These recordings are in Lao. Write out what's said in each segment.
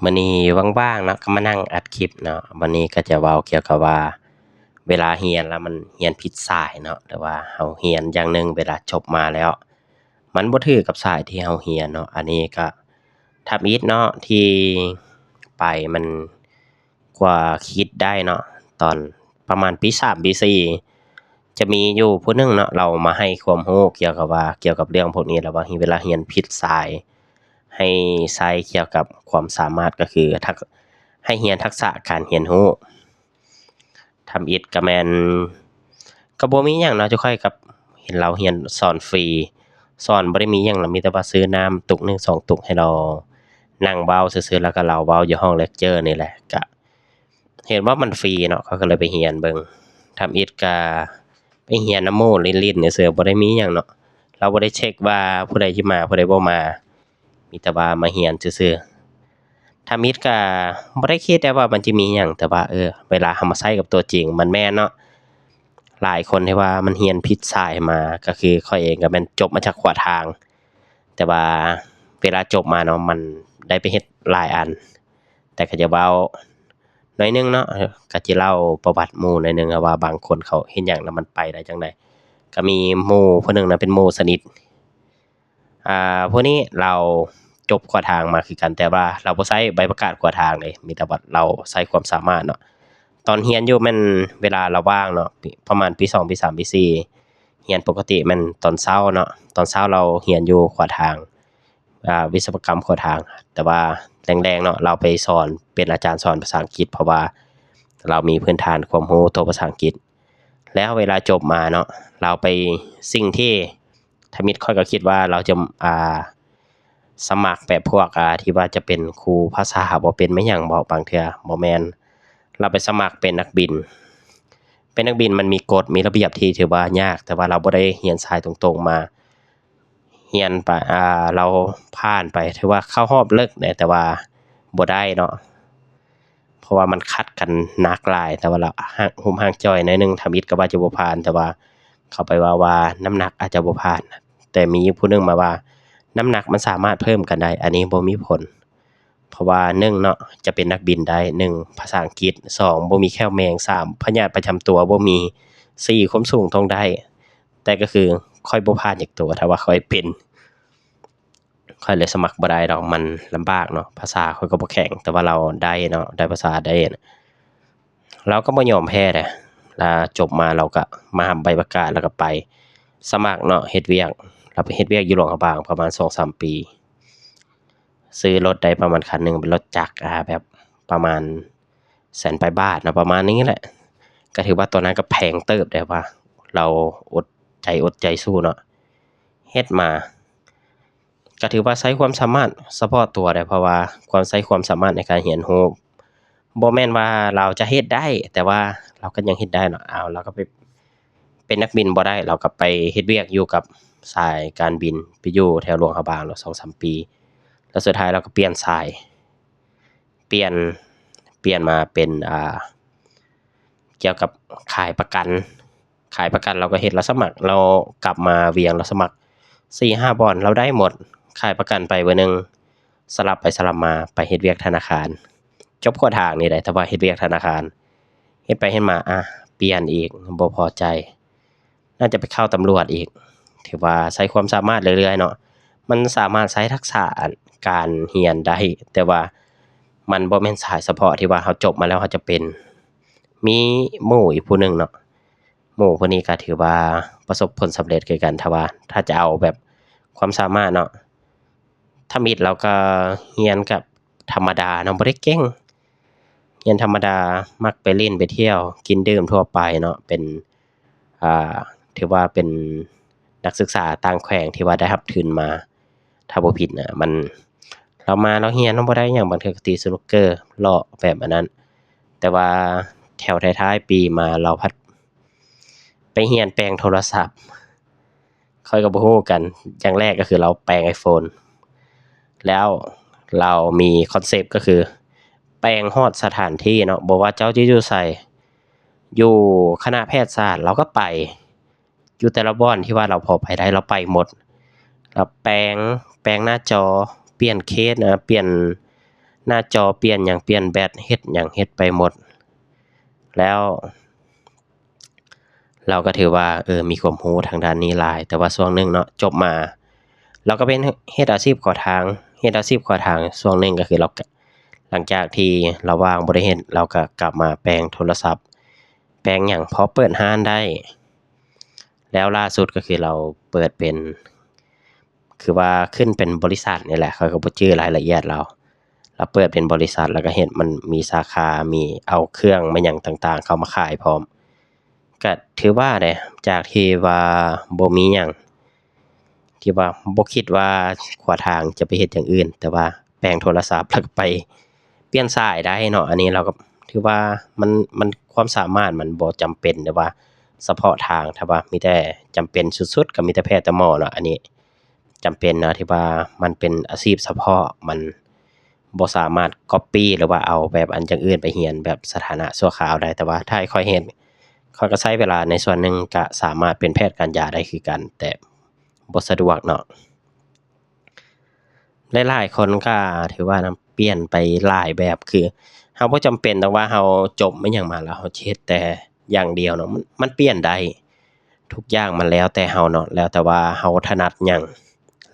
ມື້ນີ້ວ່າງໆເນາະ ກໍມານັ່ງອັດຄລິບເນາະ. ວັນນີ້ກໍຈະເວົ້າກ່ຽວກັບວ່າ ເວລາຮຽນແລ້ວມັນຮຽນຜິດສາຍເນາະ ຫຼືວ່າເຮົາຮຽນຢ່າງໜຶ່ງ ເວລາຈົບມາແລ້ວ ມັນບໍ່ຖືກກັບສາຍທີ່ເຮົາຮຽນເນາະ. ອັນນີ້ກໍທຳອິດເນາະ ທີ່ໄປມັນກວ່າຄິດໄດ້ເນາະ ຕອນປະມານປີສາມ ປີສີ່ ຈະມີຢູ່ຜູ້ໜຶ່ງເນາະ ລາວມາໃຫ້ຄວາມຮູ້ກ່ຽວກັບວ່າ ກ່ຽວກັບເລື່ອງພວກນີ້ ລະວ່າເວລາຮຽນຜິດສາຍ ໃຫ້ໃຊ້ກ່ຽວກັບຄວາມສາມາດ ກໍຄືທັກ ໃຫ້ຮຽນທັກສະການຮຽນຮູ້. ທຳອິດກໍແມ່ນ ກໍບໍ່ມີຫຍັງເນາະ ຈຸຂ້ອຍກັບເຫັນລາວຮຽນສອນຟຣີ ສອນບໍ່ໄດ້ມີຫຍັງ ລະມີແຕ່ວ່າຊື້ນ້ຳຕຸກໜຶ່ງສອງຕຸກໃຫ້ລາວນັ່ງເວົ້າຊື່ໆ ລະກໍລາວເວົ້າຢູ່ຫ້ອງເລັກເຈີນີ້ແຫຼະ ກະເຫັນວ່າມັນຟຣີເນາະ ຂ້ອຍກໍເລີຍໄປຮຽນເບິ່ງ. ທຳອິດກະໄປຮຽນນຳໝູ່ຫຼິ້ນໆ ຊື່ໆ ບໍ່ໄດ້ມີຫຍັງເນາະ ລາວບໍ່ໄດ້ເຊັກວ່າຜູ້ໃດຊິມາ ຜູ້ໃດບໍ່ມາ. ມີແຕ່ວ່າມາຮຽນຊື່ໆ. ທຳອິດກະບໍ່ໄດ້ຄິດໄດ້ວ່າມັນຈະມີຫຍັງ ແຕ່ວ່າ ເອີ ເວລາເຮົາມາໃຊ້ກັບຕົວຈິງ ມັນແມ່ນເນາະ. ຫຼາຍຄົນທີ່ວ່າມັນຮຽນຜິດສາຍມາ ກໍຄືຂ້ອຍເອງກໍແມ່ນຈົບມາຈາກຂົວທາງ ແຕ່ວ່າເວລາຈົບມາເນາະ ມັນໄດ້ໄປເຮັດຫຼາຍອັນ. ແຕ່ກໍຈະເວົ້າໜ້ອຍໜຶ່ງເນາະ ກໍຈະເລົ່າປະຫວັດໝູ່ໜ້ອຍໜຶ່ງ ວ່າບາງຄົນເຂົາເຮັດຫຍັງແລ້ວມັນໄປໄດ້ຈັ່ງໃດ. ກໍມີໝູ່ຜູ້ໜຶ່ງນະ ເປັນໝູ່ສະໜິດ ອ່າ ຜູ້ນີ້ລາວຈົບຂົວທາງມາຄືກັນ ແຕ່ວ່າລາວບໍ່ໃຊ້ໃບປະກາດຂົວທາງເດ້ ມີແຕ່ວ່າລາວໃຊ້ຄວາມສາມາດເນາະ. ຕອນຮຽນຢູ່ແມ່ນເວລາລະຫວ່າງເນາະ ປະມານປີສອງ ປີສາມ ປີສີ່ ຮຽນປົກກະຕິແມ່ນຕອນເຊົ້າເນາະ ຕອນເຊົ້າລາວຮຽນຢູ່ຂົວທາງ ອ່າ ວິສະວະກຳຂົວທາງ ແຕ່ວ່າແລງໆເນາະ ລາວໄປສອນ ເປັນອາຈານສອນພາສາອັງກິດ ເພາະວ່າລາວມີພື້ນຖານຄວາມຮູ້ຕົວພາສາອັງກິດ. ແລ້ວເວລາຈົບມາເນາະ ລາວໄປ ສິ່ງທີ່ ທຳອິດຂ້ອຍກໍຄິດວ່າລາວຈະ ອ່າ ສະໝັກແບບພວກ ອ່າ ທີ່ວ່າຈະເປັນຄູພາສາບໍ່ເປັນແມ່ນຫຍັງບໍ ບາງເທື່ອບໍ່ແມ່ນ ລາວໄປສະໝັກເປັນນັກບິນ. ເປັນນັກບິນມັນມີກົດມີລະບຽບທີ່ຖືວ່າຍາກ ແຕ່ວ່າລາວບໍ່ໄດ້ຮຽນສາຍຕົງໆມາ ຮຽນໄປ ອ່າ ລາວຜ່ານໄປ ຖືວ່າເຂົ້າຮອບເລິກແດ່ ແຕ່ວ່າບໍ່ໄດ້ເນາະ ເພາະວ່າມັນຂັດກັນໜັກຫຼາຍ ແຕ່ວ່າລາວຫາກຮຸ້ມຮ່າງຈ່ອຍໜ້ອຍໜຶ່ງ ທຳອິດກໍວ່າຈະບໍ່ຜ່ານ ແຕ່ວ່າເຂົາໄປເວົ້າວ່ານ້ຳໜັກອາດຈະບໍ່ຜ່ານ ແຕ່ມີຜູ້ໜຶ່ງມາວ່ານ້ຳໜັກມັນສາມາດເພີ່ມກັນໄດ້ ອັນນີ້ບໍ່ມີຜົນ ເພາະວ່າໜຶ່ງເນາະ ຈະເປັນນັກບິນໄດ້ ໜຶ່ງ ພາສາອັງກິດ ສອງ ບໍ່ມີແຂ້ວແມງ ສາມ ພະຍາດປະຈຳຕົວບໍ່ມີ ສີ່ ຄວາມສູງຕ້ອງໄດ້ ແຕ່ກໍຄືຂ້ອຍບໍ່ຜ່ານຈັກຕົວ ຖ້າວ່າຂ້ອຍເປັນ ຂ້ອຍເລີຍສະໝັກບໍ່ໄດ້ດອກ ມັນລຳບາກເນາະ ພາສາຂ້ອຍກໍບໍ່ແຂງ ແຕ່ວ່າລາວໄດ້ເນາະ ໄດ້ພາສາໄດ້ ລາວກໍບໍ່ຍອມແພ້ເດ້ ລາວຈົບມາລາວກໍມາຮັບໃບປະກາດ ລາວກໍໄປສະໝັກເນາະ ເຮັດວຽກ ລາວໄປເຮັດວຽກຢູ່ຫຼວງພະບາງປະມານສອງສາມປີ ຊື້ລົດໄດ້ປະມານຄັນໜຶ່ງ ເປັນລົດຈັກ ອ່າ ແບບປະມານແສນປາຍບາດເນາະ ປະມານນີ້ແຫຼະ ກໍຖືວ່າຕອນນັ້ນກໍແພງເຕີບໄດ໋ ວ່າລາວອົດໃຈ ອົດໃຈສູ້ເນາະ ເຮັດມາ ກໍຖືວ່າໃຊ້ຄວາມສາມາດສະເພາະຕົວໄດ໋ ເພາະວ່າຄວາມ ໃຊ້ຄວາມສາມາດໃນການຮຽນຮູ້ ບໍ່ແມ່ນວ່າລາວຈະເຮັດໄດ້ ແຕ່ວ່າລາວກໍຍັງເຮັດໄດ້ເນາະ ເອົາ ລາວກໍໄປເປັນນັກບິນບໍ່ໄດ້ ລາວກໍໄປເຮັດວຽກຢູ່ກັບສາຍການບິນ ໄປຢູ່ແຖວຫຼວງພະບາງເນາະ ສອງສາມປີ ແລ້ວສຸດທ້າຍລາວກໍປ່ຽນສາຍ ປ່ຽນ ປ່ຽນມາເປັນ ອ່າ ກ່ຽວກັບຂາຍປະກັນ ຂາຍປະກັນລາວກໍເຮັດ ລາວສະໝັກ ລາວກັບມາວຽງ ລາວສະໝັກສີ່ຫ້າບ່ອນ ລາວໄດ້ໝົດ ຂາຍປະກັນໄປເບີໜຶ່ງ ສະຫຼັບໄປສະຫຼັບມາ ໄປເຮັດວຽກທະນາຄານ ຈົບຂົວທາງນີ້ໄດ໋ ແຕ່ວ່າເຮັດວຽກທະນາຄານ ເຮັດໄປເຮັດມາ ອ່າ ປ່ຽນອີກ ບໍ່ພໍໃຈ ໜ້າຈະໄປເຂົ້າຕຳຫຼວດອີກ ຖືວ່າໃຊ້ຄວາມສາມາດເລື້ອຍໆເນາະ ມັນສາມາດໃຊ້ທັກສະການຮຽນໄດ້ ແຕ່ວ່າມັນບໍ່ແມ່ນສາຍສະເພາະທີ່ວ່າເຮົາຈົບມາແລ້ວເຮົາຈະເປັນ. ມີໝູ່ອີກຜູ້ໜຶ່ງເນາະ ໝູ່ຜູ້ນີ້ກໍຖືວ່າປະສົບຜົນສຳເລັດຄືກັນ ຖ້າວ່າ ຖ້າຈະເອົາແບບຄວາມສາມາດເນາະ ທຳອິດລາວກໍຮຽນກັບທຳມະດາເນາະ ບໍ່ໄດ້ເກັ່ງ ຮຽນທຳມະດາ ມັກໄປຫຼິ້ນໄປທ່ຽວ ກິນດື່ມທົ່ວໄປເນາະ ເປັນ ອ່າ ຖືວ່າເປັນນັກສຶກສາຕ່າງແຂວງທີ່ວ່າໄດ້ຮັບທຶນມາ ຖ້າບໍ່ຜິດນະ ມັນ ລາວມາລາວຮຽນ ລາວບໍ່ໄດ້ຫຍັງ ບາງເທື່ອກໍຕີສະນຸກເກີ ເລາະແບບອັນນັ້ນ ແຕ່ວ່າແຖວທ້າຍໆປີມາ ລາວພັດໄປຮຽນແປງໂທລະສັບ ຂ້ອຍກໍບໍ່ຮູ້ຄືກັນ ຢ່າງແລກກໍຄືລາວແປງໄອໂຟນ ແລ້ວລາວມີຄອນເຊັບກໍຄື ແປງຮອດສະຖານທີ່ເນາະ ບໍ່ວ່າເຈົ້າຈະຢູ່ໃສ ຢູ່ຄະນະແພດສາດ ລາວກໍໄປ ຢູ່ແຕ່ລະບ່ອນທີ່ວ່າລາວພໍໄປໄດ້ ລາວໄປໝົດ ລາວແປງ ແປງໜ້າຈໍ ປ່ຽນເຄສ ເອີ ປ່ຽນ ໜ້າຈໍປ່ຽນຫຍັງ ປ່ຽນແບັດ ເຮັດຫຍັງເຮັດໄປໝົດ ແລ້ວ ລາວກໍຖືວ່າ ເອີ ມີຄວາມຮູ້ທາງດ້ານນີ້ຫຼາຍ. ແຕ່ວ່າຊ່ວງໜຶ່ງເນາະ ຈົບມາ ລາວກໍເປັນເຮັດອາຊີບຂໍທາງ ເຮັດອາຊີບຂໍທາງຊ່ວງໜຶ່ງ ກໍຄືລາວ ຫຼັງຈາກທີ່ລາວວ່າງບໍ່ໄດ້ເຮັດ ລາວກໍກັບມາແປງໂທລະສັບ ແປງຫຍັງ ພໍເປີດຮ້ານໄດ້. ແລ້ວລ່າສຸດກໍຄືລາວເປີດເປັນ ຄືວ່າຂຶ້ນເປັນບໍລິສັດນີ້ແຫຼະ ຂ້ອຍກໍບໍ່ຈື່ລາຍລະອຽດລາວ. ລາວເປີດເປັນບໍລິສັດ ແລ້ວກໍເຮັດ ມັນມີສາຂາ ມີເອົາເຄື່ອງມາຫຍັງຕ່າງໆ ເຂົ້າມາຂາຍພ້ອມ. ກໍຖືວ່າເດ້ ຈາກທີ່ວ່າບໍ່ມີຫຍັງ ທີ່ວ່າບໍ່ຄິດວ່າຂົວທາງຈະໄປເຮັດຢ່າງອື່ນ ແຕ່ວ່າແປງໂທລະສັບ ແລ້ວກໍໄປປ່ຽນສາຍໄດ້ເນາະ. ອັນນີ້ລາວກໍຖືວ່າມັນ ມັນ ຄວາມສາມາດມັນບໍ່ຈຳເປັນ ແຕ່ວ່າສະເພາະທາງ ຖ້າວ່າມີແຕ່ຈຳເປັນສຸດໆ ກໍມີແຕ່ແພແຕ່ໝໍເນາະ. ອັນນີ້ ຈຳເປັນເນາະ ທີ່ວ່າມັນເປັນອາຊີບສະເພາະ ມັນບໍ່ສາມາດກັອບປີ້ ຫຼືວ່າເອົາແບບອັນຢ່າງອື່ນໄປຮຽນແບບສະຖານະຊົ່ວຄາວໄດ້. ແຕ່ວ່າຖ້າໃຫ້ຂ້ອຍເຮັດ ຂ້ອຍກໍໃຊ້ເວລາໃນສ່ວນໜຶ່ງ ກະສາມາດເປັນແພດການຢາໄດ້ຄືກັນ ແຕ່ບໍ່ສະດວກເນາະ. ຫຼາຍໆຄົນກໍຖືວ່ານຳ ປ່ຽນໄປຫຼາຍແບບ ຄືເຮົາບໍ່ຈຳເປັນຕ້ອງວ່າເຮົາຈົບມາຫຍັງມາແລ້ວເຮົາຈະເຮັດແຕ່ຢ່າງດຽວເນາະ ມັນ ມັນປ່ຽນໄດ້. ທຸກຢ່າງມັນແລ້ວແຕ່ເຮົາເນາະ ແລ້ວແຕ່ວ່າເຮົາຖະໜັດຫຍັງ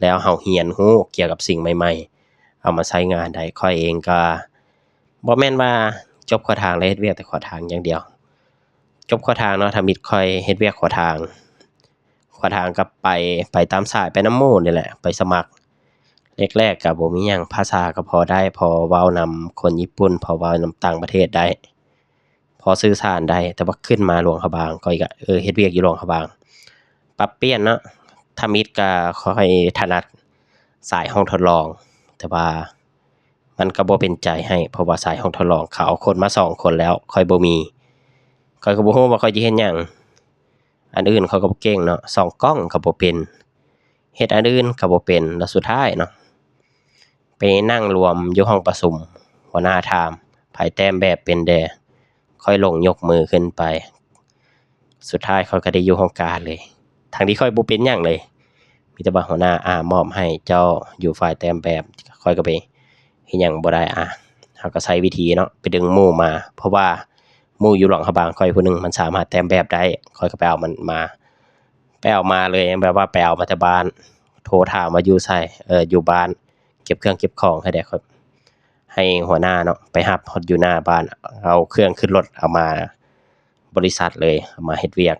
ແລ້ວເຮົາຮຽນຮູ້ກ່ຽວກັບສິ່ງໃໝ່ໆ ເອົາມາໃຊ້ງານໄດ້. ຂ້ອຍເອງກໍບໍ່ແມ່ນວ່າຈົບຂົວທາງແລ້ວເຮັດວຽກແຕ່ຂົວທາງຢ່າງດຽວ. ຈົບຂົວທາງເນາະ ທຳອິດຂ້ອຍເຮັດວຽກຂົວທາງ ຂົວທາງກໍໄປ ໄປຕາມສາຍ ໄປນຳໝູ່ນີ້ແຫຼະ ໄປສະໝັກ. ແລກໆກໍບໍ່ມີຫຍັງ ພາສາກໍພໍໄດ້ ພໍເວົ້ານຳຄົນຍີ່ປຸ່ນ ພໍເວົ້ານຳຕ່າງປະເທດໄດ້ ພໍສື່ສານໄດ້. ແຕ່ວ່າຂຶ້ນມາຫຼວງພະບາງ ຂ້ອຍກໍ ເອີ ເຮັດວຽກຢູ່ຫຼວງພະບາງ ປັບປ່ຽນເນາະ. ທຳອິດກໍຂ້ອຍຖະໜັດສາຍຫ້ອງທົດລອງ ແຕ່ວ່າມັນກໍບໍ່ເປັນໃຈໃຫ້ ເພາະວ່າສາຍຫ້ອງທົດລອງເຂົາເອົາຄົນມາສອງຄົນແລ້ວ ຂ້ອຍບໍ່ມີ ຂ້ອຍກໍບໍ່ຮູ້ວ່າຂ້ອຍຈະເຮັດຫຍັງ. ອັນອື່ນຂ້ອຍກໍບໍ່ເກັ່ງເນາະ ສ່ອງກ້ອງກໍບໍ່ເປັນ ເຮັດອັນອື່ນກໍບໍ່ເປັນ. ແລ້ວສຸດທ້າຍເນາະ ໄປນັ່ງລວມຢູ່ຫ້ອງປະຊຸມ ຫົວໜ້າຖາມ ໃຜແຕ້ມແບບເປັນແດ່? ຂ້ອຍລົງຍົກມືຂຶ້ນໄປ ສຸດທ້າຍຂ້ອຍກໍໄດ້ຢູ່ຫ້ອງການເລີຍ ທັງທີ່ຂ້ອຍບໍ່ເປັນຫຍັງເລີຍ. ມີແຕ່ວ່າຫົວໜ້າ ອາ ມອບໃຫ້ເຈົ້າຢູ່ຝ່າຍແຕ້ມແບບ ຂ້ອຍກໍໄປເຮັດຫຍັງບໍ່ໄດ້. ອາ ເຮົາກໍໃຊ້ວິທີເນາະ ໄປດຶງໝູ່ມາ ເພາະວ່າໝູ່ຢູ່ຫຼວງພະບາງຂ້ອຍຜູ້ໜຶ່ງ ມັນສາມາດແຕ້ມແບບໄດ້ ຂ້ອຍກໍໄປເອົາມັນມາ ໄປເອົາມາເລີຍ ແບບວ່າໄປເອົາມາແຕ່ບ້ານ ໂທຖາມວ່າຢູ່ໃສ ເອີ ຢູ່ບ້ານ ເກັບເຄື່ອງເກັບຂອງໃຫ້ແດ່ ໃຫ້ຫົວໜ້າເນາະ ໄປຮັບຮອດຢູ່ໜ້າບ້ານ ເອົາເຄື່ອງຂຶ້ນລົດ ເອົາມາບໍລິສັດເລີຍ ເອົາມາເຮັດວຽກ.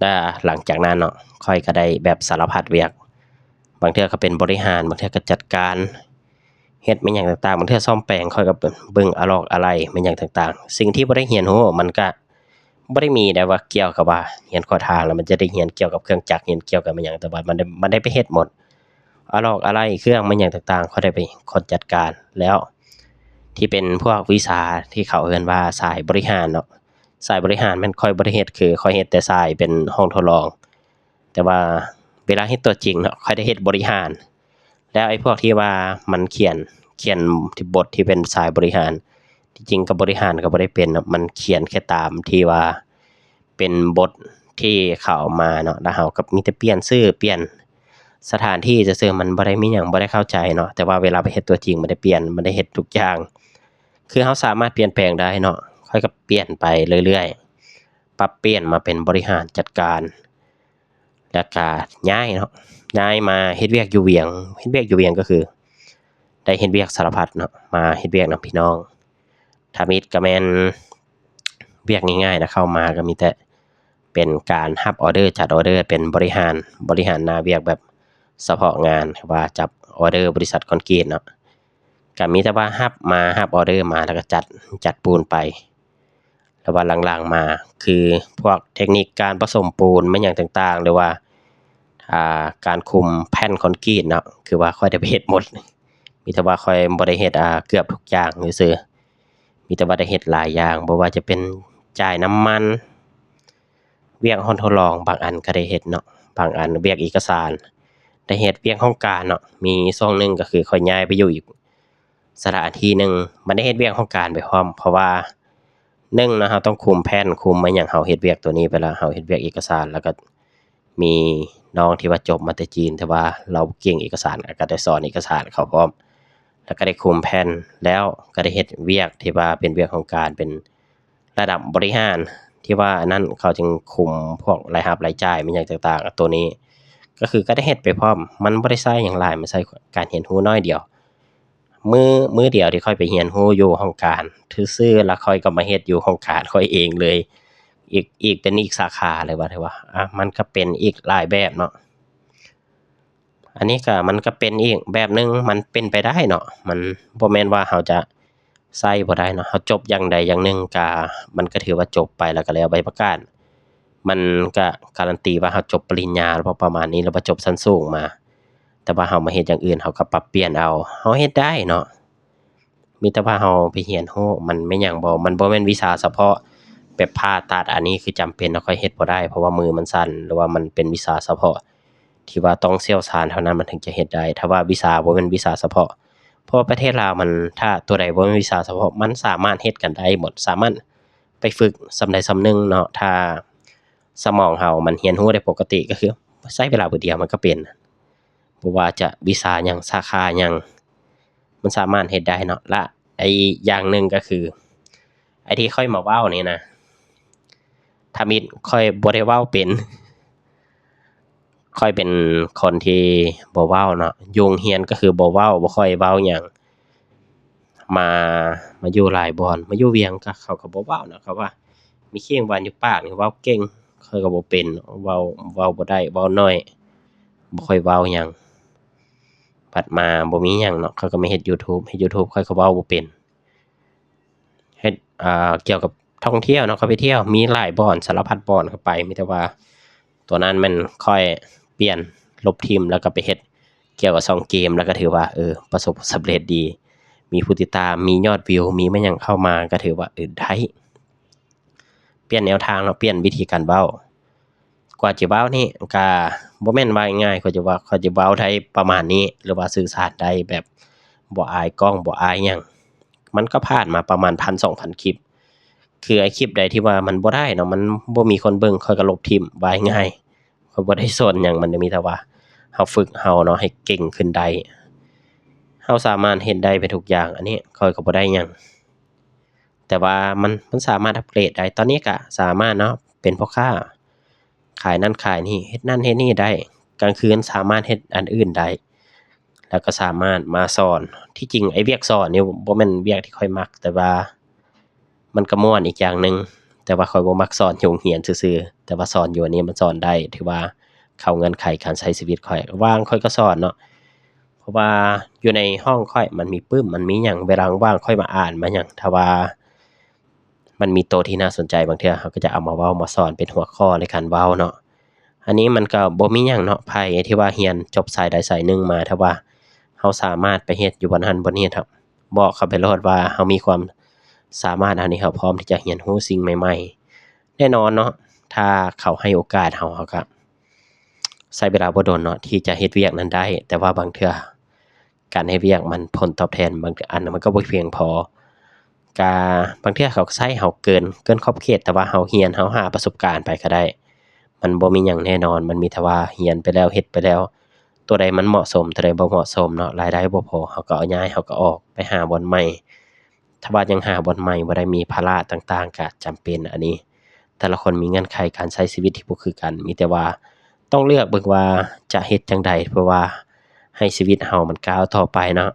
ແລ້ວຫຼັງຈາກນັ້ນເນາະ ຂ້ອຍກໍໄດ້ແບບສາລະພັດວຽກ ບາງເທື່ອກໍເປັນບໍລິຫານ ບາງເທື່ອກໍຈັດການ ເຮັດແມ່ນຫຍັງຕ່າງໆ ບາງເທື່ອສ້ອມແປງ ຂ້ອຍກໍເບິ່ງອາລອກອາໄຫຼ່ແມ່ນຫຍັງຕ່າງໆ. ສິ່ງທີ່ບໍ່ໄດ້ຮຽນຮູ້ ມັນກໍບໍ່ໄດ້ມີໄດ້ວ່າກ່ຽວກັບວ່າຮຽນຂົວທາງແລ້ວມັນຈະໄດ້ຮຽນກ່ຽວກັບເຄື່ອງຈັກ ຮຽນກ່ຽວກັບແມ່ນຫຍັງ ແຕ່ວ່າມັນໄດ້ ມັນໄດ້ໄປເຮັດໝົດ ອາລອກອາໄຫຼ່ເຄື່ອງແມ່ນຫຍັງຕ່າງໆ ຂ້ອຍໄດ້ເປັນຄົນຈັດການ. ແລ້ວທີ່ເປັນພວກວິຊາທີ່ເຂົາເອີ້ນວ່າສາຍບໍລິຫານເນາະ ສາຍບໍລິຫານແມ່ນຂ້ອຍບໍ່ໄດ້ເຮັດ ຄືຂ້ອຍເຮັດແຕ່ສາຍເປັນຫ້ອງທົດລອງ ແຕ່ວ່າເວລາເຮັດຕົວຈິງເນາະ ຂ້ອຍໄດ້ເຮັດບໍລິຫານ. ແລ້ວໄອ້ພວກທີ່ວ່າມັນຂຽນ ຂຽນທີ່ບົດທີ່ເປັນສາຍບໍລິຫານ ທີ່ຈິງກໍບໍລິຫານກໍບໍ່ໄດ້ເປັນເນາະ ມັນຂຽນແຄ່ຕາມທີ່ວ່າເປັນບົດທີ່ເຂົາເອົາມາເນາະ ແລ້ວເຮົາກໍມີແຕ່ປ່ຽນຊື່ ປ່ຽນສະຖານທີ່ຊື່ໆ ມັນບໍ່ໄດ້ມີຫຍັງ ບໍ່ໄດ້ເຂົ້າໃຈເນາະ. ແຕ່ວ່າເວລາໄປເຮັດຕົວຈິງ ມັນໄດ້ປ່ຽນ ມັນໄດ້ເຮັດທຸກຢ່າງ ຄືເຮົາສາມາດປ່ຽນແປງໄດ້ເນາະ. ຂ້ອຍກໍປ່ຽນໄປເລື້ອຍໆ ປັບປ່ຽນມາເປັນບໍລິຫານຈັດການ ແລ້ວກະຍ້າຍເນາະ ຍ້າຍມາເຮັດວຽກຢູ່ວຽງ. ເຮັດວຽກຢູ່ວຽງກໍຄືໄດ້ເຮັດວຽກສາລະພັດເນາະ ມາເຮັດວຽກນຳພີ່ນ້ອງ. ທຳອິດກໍແມ່ນວຽກງ່າຍໆນະ ເຂົ້າມາກໍມີແຕ່ເປັນການຮັບອໍເດີ ຈັດອໍເດີ ເປັນບໍລິຫານ ບໍລິຫານໜ້າວຽກແບບສະເພາະງານ ຄືວ່າຈັບອໍເດີບໍລິສັດຄອນກຣີດເນາະ. ກໍມີແຕ່ວ່າຮັບມາ ຮັບອໍເດີມາ ແລ້ວກໍຈັດ ຈັດປູນໄປ. ແລ້ວວ່າຫຼັງໆມາ ຄືພວກເຕັກນິກການປະສົມປູນແມ່ນຫຍັງຕ່າງໆ ຫຼືວ່າ ອ່າ ການຄຸມແຜ່ນຄອນກຣີດເນາະ ຄືວ່າຂ້ອຍໄດ້ໄປເຮັດໝົດ. ມີແຕ່ວ່າຂ້ອຍບໍ່ໄດ້ເຮັດ ອ່າ ເກືອບທຸກຢ່າງຊື່ໆ ມີແຕ່ວ່າໄດ້ເຮັດຫຼາຍຢ່າງ ບໍ່ວ່າຈະເປັນຈ່າຍນ້ຳມັນ ວຽກຫ້ອງທົດລອງ ບາງອັນກໍໄດ້ເຮັດເນາະ ບາງອັນວຽກເອກະສານ ໄດ້ເຮັດວຽກຫ້ອງການເນາະ. ມີຊ່ວງໜຶ່ງກໍຄືຂ້ອຍຍ້າຍໄປຢູ່ອີກ ສະຖານທີ່ໜຶ່ງ ມັນໄດ້ເຮັດວຽກຫ້ອງການໄປພ້ອມ ເພາະວ່າໜຶ່ງເນາະ ເຮົາຕ້ອງຄຸມແຜ່ນ ຄຸມອີ່ຫຍັງ ເຮົາເຮັດວຽກຕົວນີ້ໄປແລ້ວ ເຮົາເຮັດວຽກເອກະສານ ແລ້ວກໍມີນ້ອງທີ່ວ່າຈົບມາແຕ່ຈີນ ແຕ່ວ່າລາວເກັ່ງເອກະສານ ກໍໄດ້ສອນເອກະສານເຂົາພ້ອມ. ແລ້ວກໍໄດ້ຄຸມແຜ່ນ ແລ້ວກໍໄດ້ເຮັດວຽກທີ່ວ່າເປັນວຽກຂອງການເປັນ ລະດັບບໍລິຫານ ທີ່ວ່າອັນນັ້ນເຂົາຈຶ່ງຄຸມພວກລາຍຮັບລາຍຈ່າຍແມ່ນຫຍັງຕ່າງໆ ໂຕນີ້ກໍຄືກໍໄດ້ເຮັດໄປພ້ອມ ມັນບໍ່ໄດ້ໃຊ້ຫຍັງຫຼາຍ ມັນໃຊ້ການຮຽນຮູ້ໜ້ອຍດຽວ. ມື້ ມື້ດຽວທີ່ຂ້ອຍໄປຮຽນຮູ້ຢູ່ຫ້ອງການຊື່ໆ ແລ້ວຂ້ອຍກໍມາເຮັດຢູ່ຫ້ອງການຂ້ອຍເອງເລີຍ ອີກ ອີກ ເປັນອີກສາຂາເລີຍວ່າ ຖືວ່າ ອາ ມັນກໍເປັນອີກຫຼາຍແບບເນາະ. ອັນນີ້ກໍ ມັນກໍເປັນອີກແບບໜຶ່ງ ມັນເປັນໄປໄດ້ເນາະ ມັນບໍ່ແມ່ນວ່າເຮົາຈະໃຊ້ບໍ່ໄດ້ເນາະ ເຮົາຈົບຢ່າງໃດຢ່າງໜຶ່ງກະ ມັນກໍຖືວ່າຈົບໄປ ແລ້ວກໍແລ້ວໃບປະກາດ ມັນກໍກາຣັນຕີວ່າເຮົາຈົບປະລິນຍາ ຫຼືວ່າປະມານນີ້ ຫຼືວ່າຈົບຊັ້ນສູງມາ ແຕ່ວ່າເຮົາມາເຮັດຢ່າງອື່ນ ເຮົາກໍປັບປ່ຽນເອົາ ເຮົາເຮັດໄດ້ເນາະ. ມີແຕ່ວ່າເຮົາໄປຮຽນຮູ້ ມັນແມ່ນຫຍັງບໍ່ ມັນບໍ່ແມ່ນວິຊາສະເພາະແບບຜ່າຕັດ ອັນນີ້ຄືຈຳເປັນ ຂ້ອຍເຮັດບໍ່ໄດ້ ເພາະວ່າມືມັນສັ່ນ ຫຼືວ່າມັນເປັນວິຊາສະເພາະທີ່ວ່າຕ້ອງຊ່ຽວຊານເທົ່ານັ້ນ ມັນເຖິງຈະເຮັດໄດ້ ຖ້າວ່າວິຊາບໍ່ແມ່ນວິຊາສະເພາະ ເພາະວ່າປະເທດລາວມັນ ຖ້າຕົວໃດບໍ່ແມ່ນວິຊາສະເພາະ ມັນສາມາດເຮັດກັນໄດ້ໝົດ ສາມາດໄປຝຶກສ່ຳໃດສ່ຳໜຶ່ງເນາະ ຖ້າສະໝອງເຮົາມັນຮຽນຮູ້ໄດ້ປົກກະຕິ ກໍຄືໃຊ້ເວລາບຶດດຽວມັນກໍເປັນ ບໍ່ວ່າຈະວິຊາຫຍັງ ສາຂາຫຍັງ ມັນສາມາດເຮັດໄດ້ເນາະ ແລະ ອີກຢ່າງໜຶ່ງກໍຄື ໄອ້ທີ່ຂ້ອຍມາເວົ້ານີ້ນະ ທຳອິດຂ້ອຍບໍ່ໄດ້ເວົ້າເປັນ ຂ້ອຍເປັນຄົນທີ່ບໍ່ເວົ້າເນາະ ຢູ່ໂຮງຮຽນກໍຄືບໍ່ເວົ້າ ບໍ່ຄ່ອຍເວົ້າຫຍັງ ມາ ມາຢູ່ຫຼາຍບ່ອນ ມາຢູ່ວຽງກໍ ເຂົາກໍບໍ່ເວົ້າເນາະ ເຂົາວ່າມີເຂງຫວານຢູ່ປາກນີ້ ເວົ້າເກັ່ງ ຂ້ອຍກໍບໍ່ເປັນ ເວົ້າ ເວົ້າບໍ່ໄດ້ ເວົ້າໜ້ອຍ ບໍ່ຄ່ອຍເວົ້າຫຍັງ. ບັດມາບໍ່ມີຫຍັງເນາະ ຂ້ອຍກໍມາເຮັດ YouTube ເຮັດ YouTube ຂ້ອຍກໍເວົ້າບໍ່ເປັນ ເຮັດ ອ່າ ກ່ຽວກັບທ່ອງທ່ຽວເນາະ ຂ້ອຍໄປທ່ຽວ ມີຫຼາຍບ່ອນ ສາລະພັດບ່ອນຂ້ອຍໄປ ມີແຕ່ວ່າຕົວນັ້ນແມ່ນຂ້ອຍປ່ຽນ ລົບຖິ້ມ ແລ້ວກໍໄປເຮັດກ່ຽວກັບຊ່ອງເກມ ແລ້ວກໍຖືວ່າ ເອີ ປະສົບຜົນສຳເລັດດີ ມີຜູ້ຕິດຕາມ ມີຍອດວິວ ມີແມ່ນຫຍັງເຂົ້າມາ ກໍຖືວ່າ ເອີ ໄດ້ ປ່ຽນແນວທາງເນາະ ປ່ຽນວິທີການເວົ້າ ກວ່າຈະເວົ້ານີ້ກະບໍ່ແມ່ນວ່າງ່າຍ ກວ່າຈະເວົ້າ ກວ່າຈະເວົ້າໄດ້ປະມານນີ້ ຫຼືວ່າສື່ສານໄດ້ແບບບໍ່ອາຍກ້ອງ ບໍ່ອາຍຫຍັງ ມັນກໍຜ່ານມາປະມານພັນສອງພັນຄລິບ ຄືໄອ້ຄລິບໃດທີ່ວ່າມັນບໍ່ໄດ້ເນາະ ມັນບໍ່ມີຄົນເບິ່ງ ຂ້ອຍກໍລົບຖິ້ມ ວ່າງ່າຍ ຂ້ອຍບໍ່ໄດ້ສອນຫຍັງ ມັນມີແຕ່ວ່າເຮົາຝຶກເຮົາເນາະ ໃຫ້ເກັ່ງຂຶ້ນໄດ້ ເຮົາສາມາດເຮັດໄດ້ໄປທຸກຢ່າງ ອັນນີ້ຂ້ອຍກໍບໍ່ໄດ້ຫຍັງ ແຕ່ວ່າມັນ ມັນສາມາດອັບເກຣດໄດ້ ຕອນນີ້ກະສາມາດເນາະ ເປັນພໍ່ຄ້າ ຂາຍນັ້ນຂາຍນີ້ ເຮັດນັ້ນເຮັດນີ້ໄດ້ ກາງຄືນສາມາດເຮັດອັນອື່ນໄດ້ ແລ້ວກໍສາມາດມາສອນ ທີ່ຈິງໄອ້ວຽກສອນນີ້ບໍ່ແມ່ນວຽກທີ່ຂ້ອຍມັກ ແຕ່ວ່າມັນກໍມ່ວນອີກຢ່າງໜຶ່ງ ແຕ່ວ່າຂ້ອຍບໍ່ມັກສອນຢູ່ໂຮງຮຽນຊື່ໆ ແຕ່ວ່າສອນຢູ່ອັນນີ້ມັນສອນໄດ້ ຖືວ່າເຂົ້າເງື່ອນໄຂການໃຊ້ຊີວິດຂ້ອຍ ວ່າງຂ້ອຍກໍສອນເນາະ ເພາະວ່າຢູ່ໃນຫ້ອງຂ້ອຍມັນມີປຶ້ມ ມັນມີຫຍັງ ເວລາວ່າງຂ້ອຍມາອ່ານມາຫຍັງ ຖ້າວ່າມັນມີໂຕທີ່ໜ້າສົນໃຈ ບາງເທື່ອເຮົາກໍຈະເອົາມາເວົ້າມາສອນເປັນຫົວຂໍ້ໃນການເວົ້າເນາະ ອັນນີ້ມັນກໍບໍ່ມີຫຍັງເນາະ ໃຜທີ່ວ່າຮຽນຈົບສາຍໃດສາຍໜຶ່ງມາ ຖ້າວ່າເຮົາສາມາດໄປເຮັດຢູ່ບ່ອນຫັ້ນບ່ອນນີ້ ບອກເຂົາໄປໂລດວ່າເຮົາມີຄວາມສາມາດ ອັນນີ້ເຮົາພ້ອມທີ່ຈະຮຽນຮູ້ສິ່ງໃໝ່ໆ ແນ່ນອນເນາະ ຖ້າເຂົາໃຫ້ໂອກາດເຮົາ ເຮົາກໍ ໃຊ້ເວລາບໍ່ດົນເນາະ ທີ່ຈະເຮັດວຽກນັ້ນໄດ້ ແຕ່ວ່າບາງເທື່ອການເຮັດວຽກມັນ ຜົນຕອບແທນບາງອັນມັນກໍບໍ່ພຽງພໍ ກະບາງເທື່ອເຂົາກໍໃຊ້ເຮົາເກີນ ເກີນຂອບເຂດ ແຕ່ວ່າເຮົາຮຽນ ເຮົາຫາປະສົບການໄປກໍໄດ້ ມັນບໍ່ມີຫຍັງແນ່ນອນ ມັນມີແຕ່ວ່າຮຽນໄປແລ້ວ ເຮັດໄປແລ້ວ ຕົວໃດມັນເໝາະສົມ ຕົວໃດບໍ່ເໝາະສົມເນາະ ລາຍໄດ້ບໍ່ພໍ ເຮົາກໍເອົາຍ້າຍ ເຮົາກໍອອກ ໄປຫາບ່ອນໃໝ່ ຖ້າວ່າຍັງຫາບ່ອນໃໝ່ບໍ່ໄດ້ ມີພາລະຕ່າງໆ ກະຈຳເປັນ ອັນນີ້ແຕ່ລະຄົນມີເງື່ອນໄຂການໃຊ້ຊີວິດທີ່ບໍ່ຄືກັນ ມີແຕ່ວ່າຕ້ອງເລືອກເບິ່ງວ່າຈະເຮັດຈັ່ງໃດ ເພື່ອວ່າໃຫ້ຊີວິດເຮົາມັນກ້າວຕໍ່ໄປເນາະ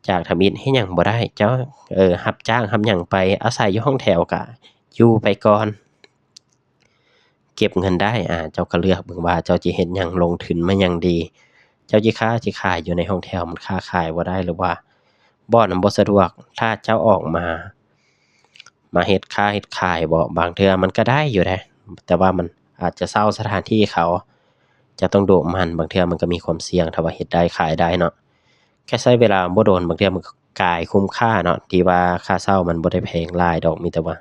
ຈາກທຳອິດເຮັດຫຍັງບໍ່ໄດ້ ເຈົ້າ ເອີ ຮັບຈ້າງຮັບຫຍັງໄປ ອາໄສຢູ່ຫ້ອງແຖວກະຢູ່ໄປກ່ອນ ເກັບເງິນໄດ້ ອາ ເຈົ້າກໍເລືອກເບິ່ງວ່າເຈົ້າຈະເຮັດຫຍັງ ລົງທຶນມາຫຍັງດີ ເຈົ້າຈະຄ້າຈະຂາຍຢູ່ໃນຫ້ອງແຖວ ມັນຄ້າຂາຍບໍ່ໄດ້ ຫຼືວ່າບ່ອນມັນບໍ່ສະດວກ ຖ້າເຈົ້າອອກມາ ມາເຮັດຄ້າເຮັດຂາຍບໍ ບາງເທື່ອມັນກໍໄດ້ຢູ່ເດ້ ແຕ່ວ່າມັນອາດຈະເຊົ່າສະຖານທີ່ເຂົາ ເຈົ້າຕ້ອງດຸໝັ່ນ ບາງເທື່ອມັນກໍມີຄວາມສ່ຽງ ຖ້າວ່າເຮັດໄດ້ຂາຍໄດ້ເນາະ ແຄ່ໃຊ້ເວລາບໍ່ດົນ ບາງເທື່ອມັນກໍກາຍຄຸ້ມຄ່າເນາະ ທີ່ວ່າຄ່າເຊົ່າມັນບໍ່ໄດ້ແພງຫຼາຍດອກ ມີແຕ່ວ່າ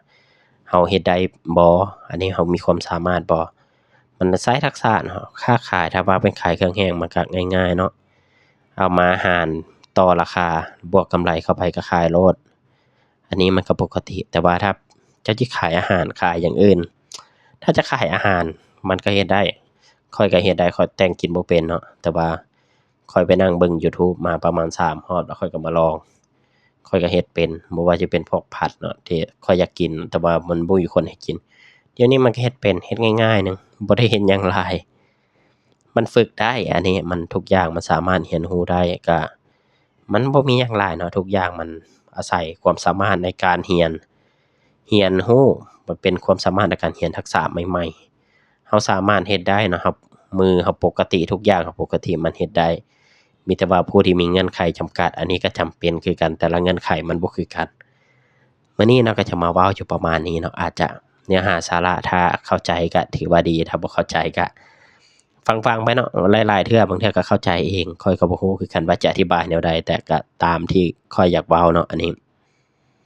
ເຮົາເຮັດໄດ້ບໍ່ ອັນນີ້ເຮົາມີຄວາມສາມາດບໍ່ ມັນໃຊ້ທັກສະເນາະ ຄ້າຂາຍ ຖ້າວ່າເປັນຂາຍເຄື່ອງແຫ້ງ ມັນກໍງ່າຍໆເນາະ ເອົາມາຫານຕໍ່ລາຄາ ບວກກຳໄລເຂົ້າໄປກໍຂາຍໂລດ ອັນນີ້ມັນກໍປົກກະຕິ ແຕ່ວ່າຖ້າເຈົ້າຈະຂາຍອາຫານ ຂາຍຢ່າງອື່ນ ຖ້າຈະຂາຍອາຫານ ມັນກໍເຮັດໄດ້ ຂ້ອຍກໍເຮັດໄດ້ ຂ້ອຍແຕ່ງກິນບໍ່ເປັນເນາະ ແຕ່ວ່າ ຂ້ອຍໄປນັ່ງເບິ່ງ YouTube ມາປະມານສາມຮອບ ແລ້ວຂ້ອຍກໍມາລອງ ຂ້ອຍກໍເຮັດເປັນ ບໍ່ວ່າຈະເປັນພວກຜັດເນາະ ທີ່ຂ້ອຍຢາກກິນ ແຕ່ວ່າມັນບໍ່ມີຄົນໃຫ້ກິນ. ດຽວນີ້ມັນກໍເຮັດເປັນ ເຮັດງ່າຍໆໜຶ່ງ ບໍ່ໄດ້ເຮັດຫຍັງຫຼາຍ. ມັນຝຶກໄດ້ ອັນນີ້ມັນ ທຸກຢ່າງມັນສາມາດຮຽນຮູ້ໄດ້ ກະມັນບໍ່ມີຫຍັງຫຼາຍເນາະ ທຸກຢ່າງມັນອາໄສຄວາມສາມາດໃນການຮຽນ ຮຽນຮູ້ ມັນເປັນຄວາມສາມາດໃນການຮຽນທັກສະໃໝ່ໆ ເຮົາສາມາດເຮັດໄດ້ເນາະ ເຮົາ ມືເຮົາປົກກະຕິ ທຸກຢ່າງເຮົາປົກກະຕິ ມັນເຮັດໄດ້ ມີແຕ່ວ່າຜູ້ທີ່ມີເງື່ອນໄຂຈຳກັດ ອັນນີ້ກໍຈຳເປັນຄືກັນ ແຕ່ລະເງື່ອນໄຂມັນບໍ່ຄືກັນ. ມື້ນີ້ເນາະ ກໍຈະມາເວົ້າຢູ່ປະມານນີ້ເນາະ ອາດຈະເນື້ອຫາສາລະ ຖ້າເຂົ້າໃຈກໍຖືວ່າດີ ຖ້າບໍ່ເຂົ້າໃຈກໍຟັງໆໄປເນາະ ຫຼາຍໆເທື່ອ ບາງເທື່ອກໍເຂົ້າໃຈເອງ ຂ້ອຍກໍບໍ່ຮູ້ຄືກັນວ່າຈະອະທິບາຍແນວໃດ ແຕ່ກໍຕາມທີ່ຂ້ອຍຢາກເວົ້າເນາະ ອັນນີ້